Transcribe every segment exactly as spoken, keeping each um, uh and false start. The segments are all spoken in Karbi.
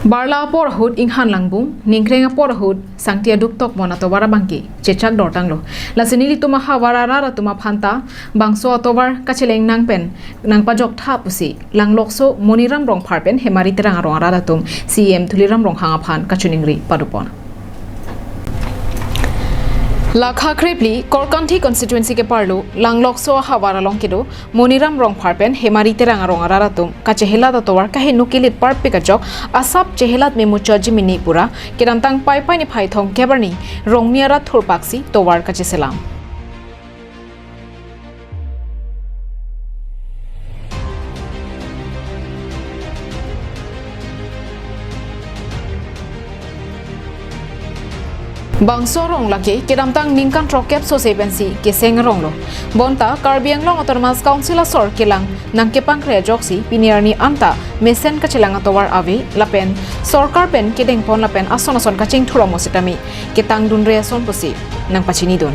Barla apor ahut inghan langbung, ningkreng apor ahut sangti aduk tokmon atovar abangke chechak dortanglo. Lasi nelitum ahavar arat atum aphanta bangso atovar kacheleng nang pen nangpajok tha pusi Langlokso Moniram Rongphar pen Hemari Terang arong arat atum C E M Tuliram Ronghang aphan kachiningri padopon. Lakha krepli Korkanthi constituency keparlo Langlokso ahavar along kedo Moniram Rongphar pen Hemari Terang arong arat atum kachehelat atovar kaheno kelit parpik ajok asap chehelat memuchot jimini pura kedamtang Paipai niphai thomkep arni Rongmi arat thurpaksi tovar kacheselam. Bangso arong lake kedamtang ningkan throkkep sose pensi keseng aronglo. Bonta Karbi Anglong Autonomous Council asor kelang nangkepangkre ajoksi pini arni anta mesen kachelang atovar ave lapen sorkar pen kedengpon lapen ason ason kachingthuromlo sitame ketangdunre ason pusi nangpachinidun.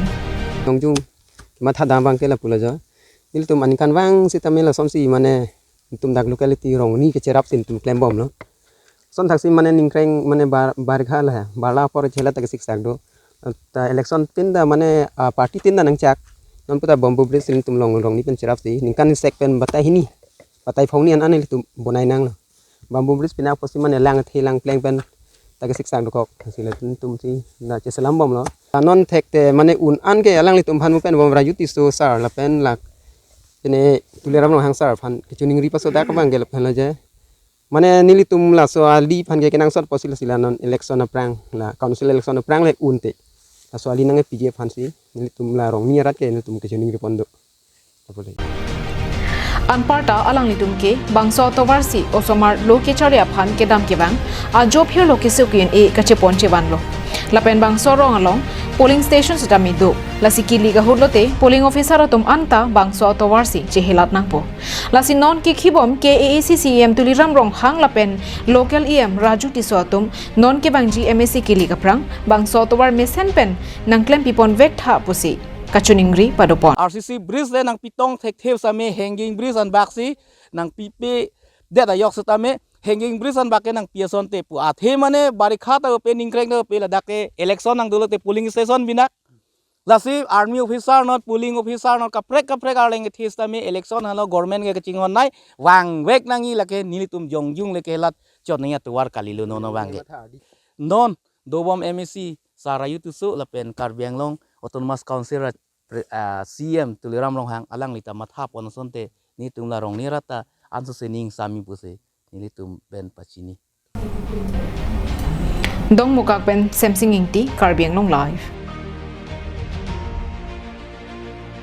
Nongjung matha dam abangke lapu lajo. Nelitum aningkan vang sitame lasonsi mane nelitum dak locality Rongni kecherap si nelitum klembomlo. Lason thaksi mane ningkreng mane bar, barkha la, barla apor chehelat ta kesiksak do. Ta election tin ta mane, ah, party tin ta nangchak. Non puta bamboo bridge si nelitum along Rongni pen cherapsi ningkan sek pen batai hini, batai phongni an an nelitum bonai nanglo. Bamboo bridge pina apotsi mane lang the lang pleng pen ta kesiksak dokok. Lasi latum si la cheselambomlo. Non thekte mane un an ke alanglitum aphan mu pen bom Raju Tisso sir lapen la pine Tuliram Ronghang sir aphan kachiningri pasodak abangke lapen lo je. Mane nelitum laso ali aphan ke kenangsot apotsi lasi la non election aphrang, la council election aphrang le unte laso ali nangpiji aphansi nelitum la Rongni arat ke nelitum kachiningri pon do. Anparta alanglitum ke bangso atovarsi osomar lo kecharli aphan kedam kevang ajo phirlo keso ke-un-e kachepon chevanlo. Lapen bangso arong along polling station sitame do. Lasi kili ahut lote polling officer atum anta bangso atovarsi chehelat nangpo. Lasi non kekhibom K A A C C E M Tuliram Ronghang lapen local E M Raju Tisso atum non kevangji M A C kili aphrang bangso atovar mesen pen nangklempipon vek tha pusi kachiningri padopon. R C C bridge le nangpitong thekthe sitame hanging bridge anbaksi nangpipedet ajok sitame hanging bridge anbak ke nangpi asonte pu athe mane barikha ta pe ningkreng ta pe ladak ke election nangdolo te polling station binak. Lasi army officer non polling officer non kaprek kaprek arleng kethe sitame election halo government ke kachinghon nai vangvek nangji lake nelitum jongjung le kehelat chot nangji atovar kalilo non abangke. Non dobom M A C sir Raju Tisso lapen Karbi Anglong Autonomous Council ra-, pre-, ah, C E M Tuliram Ronghang alangli ta mathapon asonte nelitum la Rongni arat ta ansose ning sami pusi nelitum pen pachini. Dongmukak pen Semsing Ingti, Karbi Anglong Live.